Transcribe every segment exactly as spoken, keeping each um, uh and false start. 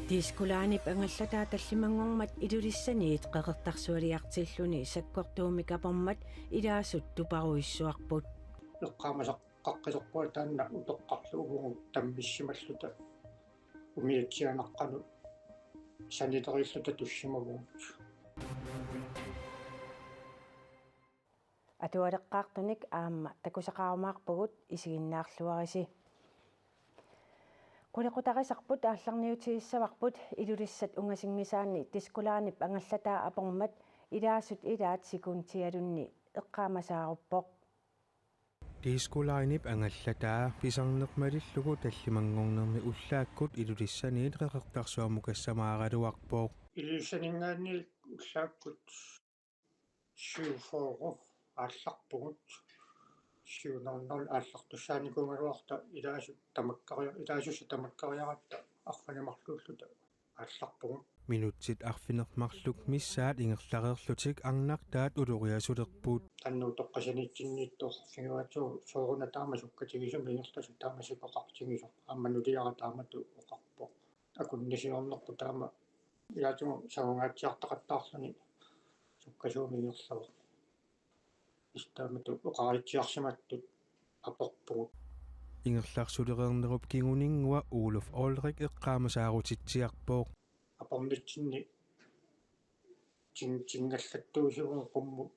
Disko Linep angallataa tallimanngormat Ilulissaniit Qeqertarsualiartilluni sakkortuumik apormat ilaasut tuparujussuarput. Eqqaamasaqqaqqilerpunga taanna utoqqarlu uvugut tammissimalluta umiatsianaqqanut sanileriilluta tussimavugut. Atualeqqaartunik aamma takusaqarumaarpugut, isiginnaarluarisi. Qulequtarisarput aallarniutigissavarput Ilulissat ungasinngisaanni Disko Linep angallataa apormat ilaasut ilaat sekundialunni eqqaamasaaruppoq. Disko Linep angallataa pisarneq malillugu tallimanngornermi ullaakkut Ilulissaniit Qeqertarsuarmukassamaaraluarpoq. Ilulissaninngaanniit ullaakkut syv fyrre aallarpugut. Syv nul nul aallartussaanikuugaluarluta ilaasut tamakkaria-, ilaasussat tamakkariaratta arfineq-marluulluta aallarpugut. Minutsit arfineq-marluk missaat ingerlareerlutik arnartaat uloriasulerput. Taanna utoqqasanitsinniittoq figivaatsu sooruna taama sukkatigisumik ingerlasut taama sikoqartigisoq aamma nuliara taamatut oqarpoq. Akunnisiornerput taama ilaatigut sangungaatsiartaqattaarluni sukkasuumik ingerlavoq. Tassa taamatut oqaritsiarsimattut aporpugut. Ingerlarsulereernerup kinguninngua Oluf Olrik eqqaamasaarutitsiarpoq. Apornitsinni tin-, tingallattuusivugut qummut,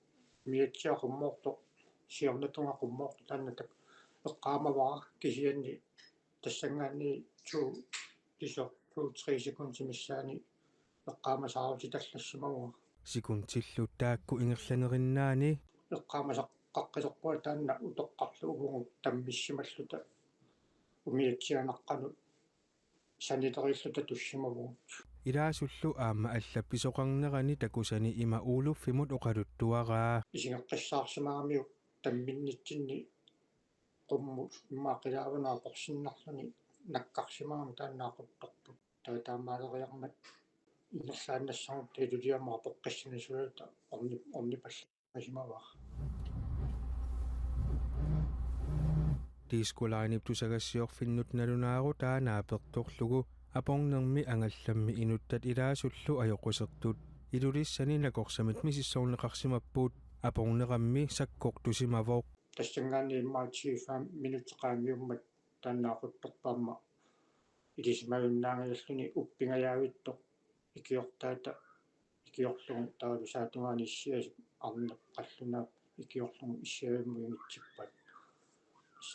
umiatsiaq qummoortoq, siornatungaa qummoortoq taanna tak-, eqqaamavara, kisianni tassanngaanniit to, pisoq to tre sekundit missaani eqqaamasaarutitallassimavunga. Sekundillu taakku ingerlanerinnaani eqqaamasaqqaqqilerpunga taanna utoqqarlu uvugut tammissimalluta umiatsianaqqanut sanileriilluta tussimavugut. Ilaasullu aamma allap pisoqarnerani takusani ima Olufimut oqaluttuaraa. Isigeqqissaarsimagamigit tamminnitsinni qummut immaqa qilaavanut aporsinnarluni nakkarsimagami taanna aquttorput. Taava taamaaleriarmat ingerlaannassagut iluliamut apoqqissinissagaluta orni-, ornipalli- Disko Linep tusagassiorfinnut nalunaarutaa naapertorlugu apornermi angallammi inuttat ilaasullu ajoqusertut Ilulissani nakorsamit misissorneqarsimapput. Apornerammi sakkortusimavoq. Tassanngaanniit immaqa ti fem minutsit qaangiummat taanna aquttorpaamma ilisimajunnaanngilluinnarluni uppingajaavittoq ikiortaata ikiorlugu taavalu saatungaani issiasip arnap qallunaap ikiorlugu issiavimmut ingitsippat.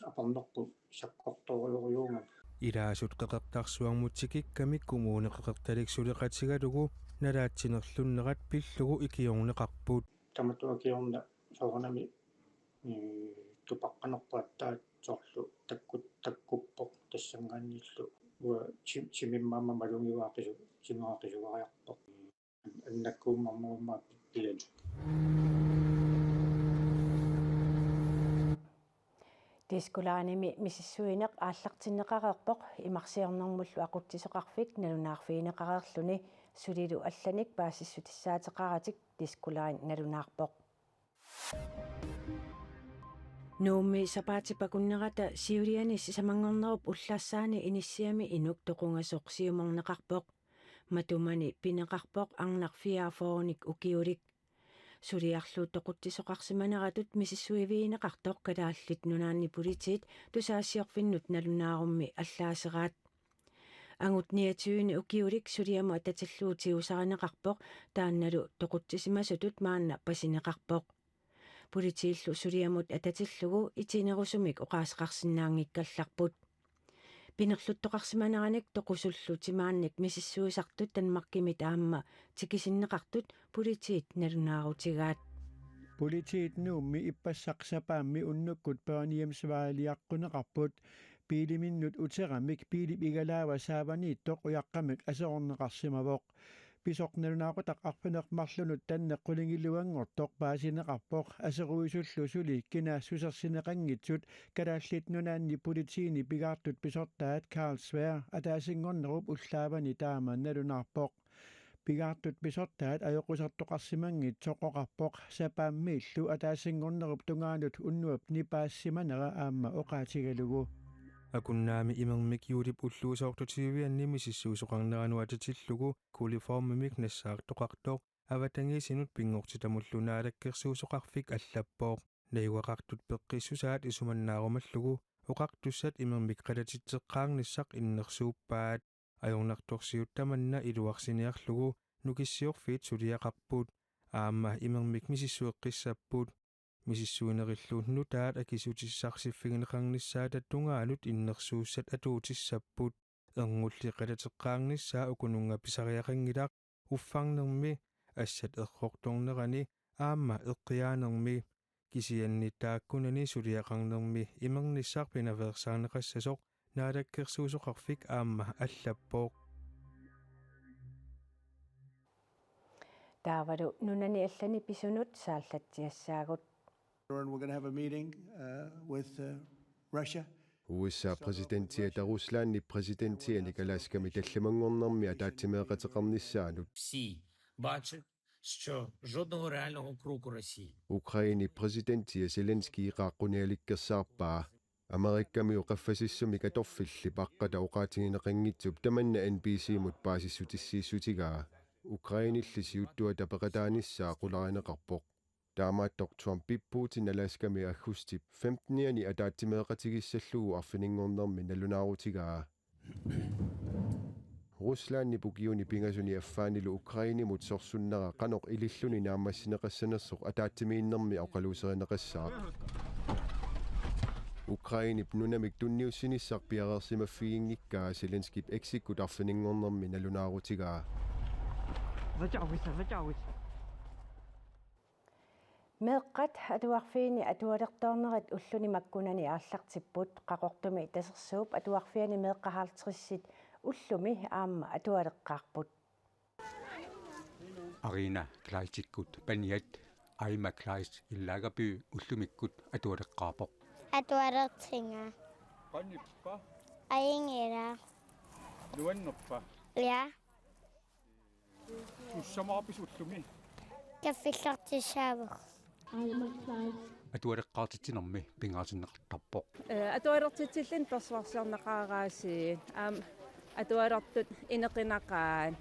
Apornerput sakkortoorujussuugami. Ilaasut Qeqertarsuarmut tikikkamik Kommune Qeqertalik suleqatigalugu nalaatsinerlunnerat pillugu ikiorneqarput. Tamatuma ikiorna soorunami, ee, tupaqqanerput aatsaat soorlu takkut-, takkuppoq tassanngaanniillu uanga ti-, timimmaamma malugivaa qisu-, timera qisugariarpoq. Annakkuummarnerummaa piani. Disko Linemi misissuineq aallartinneqareerpoq, imarsiornermullu aqutsisoqarfik nalunaarfigineqareerluni, sulilu allanik paasissutissaateqaratik Disko Line nalunaarpoq. Nuummi sapaatip akunnerata siuliani sisamanngornerup ullassaani inissiami inuk toqungasoq siumorneqarpoq. Matumani pineqarpoq arnaq fireogfyrrenik ukiulik. Suliarlu toqutsisoqarsimaneratut misissuivigineqartoq Kalaallit Nunaanni Politiit tusagassiorfinnut nalunaarummi allaaseraat. Angut niogtyvenik ukiulik suliamut atatillugu tigusarineqarpoq, taannalu toqutsisimasutut maanna pasineqarpoq. Politiillu suliamut atatillugu itinerusumik oqaaseqarsinnaanngikkallarput. Pinerluttoqarsimaneranik toqusullu timaannik misissuisartut Danmarkimit aamma tikisinneqartut politiit nalunaarutigaat. Politiit Nuummi ippassaq sapaammi unnukkut børnehjemsvejliaqquneqarput. Biiliminnut uteramik biilip igalaava saavaniittoq ujaqqamik aserorneqarsimavoq. Pisoq nalunaaqutaq arfineq-marlunut tanneq qulingiluanngortoq paasineqarpoq, aseruisullu suli kina susersineqanngitsut Kalaallit Nunaanni Politiini pigaartut pisortaat Carl Sværd ataasinngornerup ullaavani taama nalunaarpoq. Pigaartut pisortaat ajoqusertoqarsimanngitsoq oqarpoq sapaammiillu ataasinngornerup tungaanut unnuap nipaassimanera aamma oqaatigalugu. Akunnaami imermik juulip ulluusoortutivianni misissuisoqarneranut atatillugu kugleformimik nassaartoqartoq avatangiisinut pinngortitamullu naalakkersuisoqarfik allappoq. Najugaqartut peqqissusaat isumannaarumallugu oqartussat imermik qalatitseqqaarnissaq innersuuppaat. Ajornartorsiut tamanna iluarsiniarlugu Nukissiorfiit suliaqarput. Aamma imermik misissueqqissapput. Misissuinerillu nutaat akissutissarsiffigineqarnissaata tungaanut innersuussat atuutissapput. Erngulli qalateqqaarnissaa ukununnga pisariaqanngilaq uffarnermi, assat errortornerani aamma eqqiaanermi. Kisianni taakkunani suliaqarnermi imernissaq pinaveersaarneqassasoq naalakkersuisoqarfik aamma allappoq. Taavalu nunani allani pisunut saallatsiassaagut. And we're gonna have a meeting, uh, with, uh, Russia. U S A præsidentiata Ruslandip præsidentianik Alaskami tallimanngornermi ataatsimeeqateqarnissaanut. Всі бачать, що жодного реального кроку Росії. Ukrainep præsidentia Zelenskyy qaaqqunialikkersaarpaa. Amerikamiut qaffasissumik atorfillip aqqata oqaatigineqanngitsup tamanna N B C-mut paasissutissiissutigaa. Ukrainelli siuttuata peqataanissaa qularineqarpoq. Taamaattoq Trumpip Putin Alaskami aggustip femtenianni ataatsimeeqatigissallugu arfininngornermi nalunaarutigaa. Ruslandip ukiuni pingasuni affaanilu Ukrainemut sorsunnera qanoq ililluni naammassineqassanersoq ataatsimiinnermi oqaluuserineqassaaq. Ukrainep nunamik tunniussinissaq piareersimaffiginngikkaa Zelenskyp X-ikkut arfininngornermi nalunaarutigaa. Meeqqat atuarfiini atualertoornerat ulluni makkunani aallartipput. Qaqortumi Tasersuup Atuarfiani meeqqat halvtredsit ullumi aamma atualeqqaarput. Arina Kleistikkut paniat Aima Kleist Illageby ullumikkut atualeqqaarpoq. Atualertinga. Qanippa? Ajunngilaq. Nuannerpa? Ja. Sussamaarpisi ullumi? Kaffillertissaavugut. Atualeqqaartitsinermi pingaaruteqartarpoq. Eh, atualertitsilluni persuarsiorneqaraasiit, aamma atualertut inequnaqaat.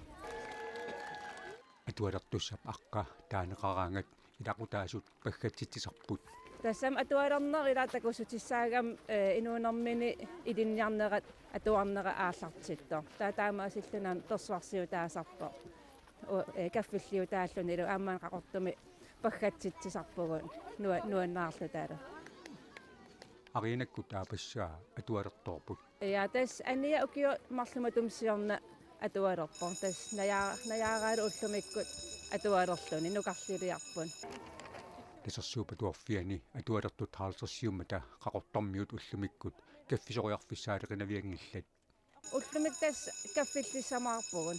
Atualertussap aqqa taaneqaraangat ilaqutaasut paggatsitsisarput. Tassami atualerneq ilaa takussutissaagami, eh, inuunermini ilinniarnerat atuarnera aallartittoq. Taava taamaasilluni aamma persuarsiutaasarpoq. U-, eh, kaffilliutaallunilu aamma Qaqortumi paggatsitsisarpugut nua-, nuannaarlutalu. Arinakkut aapassaa atualertoorput. Ja, tassa aniat ukiut marluk matuma siorna atualerpoq. Tassa najaa-, najaaraalu ullumikkut atualerluni nukarliliarput. Tasersuup Atuarfiani atualertut halvtredsiummata Qaqortormiut ullumikkut kaffisoriarfissaaleqinavianngillat. Ullumi tassa kaffillissamaarpugut,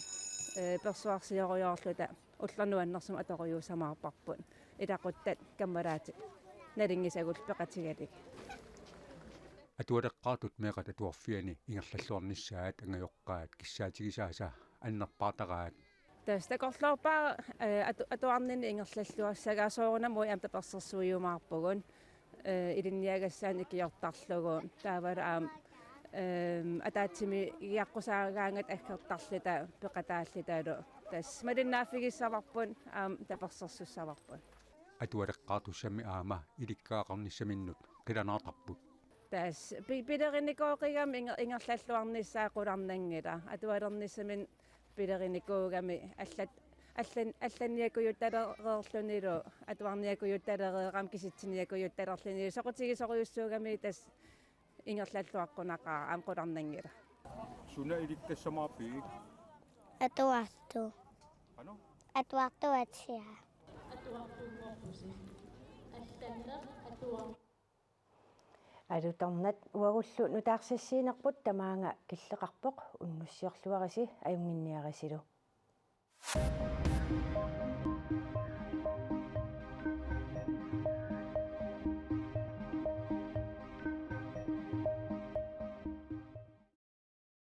eh, persuarsiorujoorluta ulloq nuannersumik atorujuussamaarparput. Ilaquttat kammalaatit nalunngisagullu peqatigalugit. Atualeqqaartut meeqqat atuarfiani ingerlalluarnissaat angajoqqaat kissaatigisaasa annerpaartaraat. Tassa takorloorpara, eh, atu-, atuarninni ingerlalluassagaat soorunami uagut aamma tapersersuiumaarpugut, eh, ilinniagassaanik ikiortarlugu. Taavalu aamma, ehm, ataatsimiigiaqqusaagaangatta aggertarluta peqataalluta. Tassa malinnaaffigissavarput aamma tapersersussavarput. Atualeqqaartussammi aamma ilikkagaqarnissaminnut qilanaartarput. Tassa pi-, pilerinikuuqigami inger-, ingerlalluarnissaa qularnanngilaq. Atualernissaminnik pilerinikuugami allat-, allan-, allanniakujutalereerlunilu atuarniakujutalereerami kisitsiniakujutalerlunilu soqutigisorujussuugami tassa ingerlalluaqqunaqaaq aamma qularnanngilaq. Suna ilikkasamaarpit? Atuartut. Qanoq? Atuartuatsiaq. Alutornaq uagullu nutaarsiassiinerput tamaanga killeqarpoq, unnussiorluarisi ajunnginniarisilu.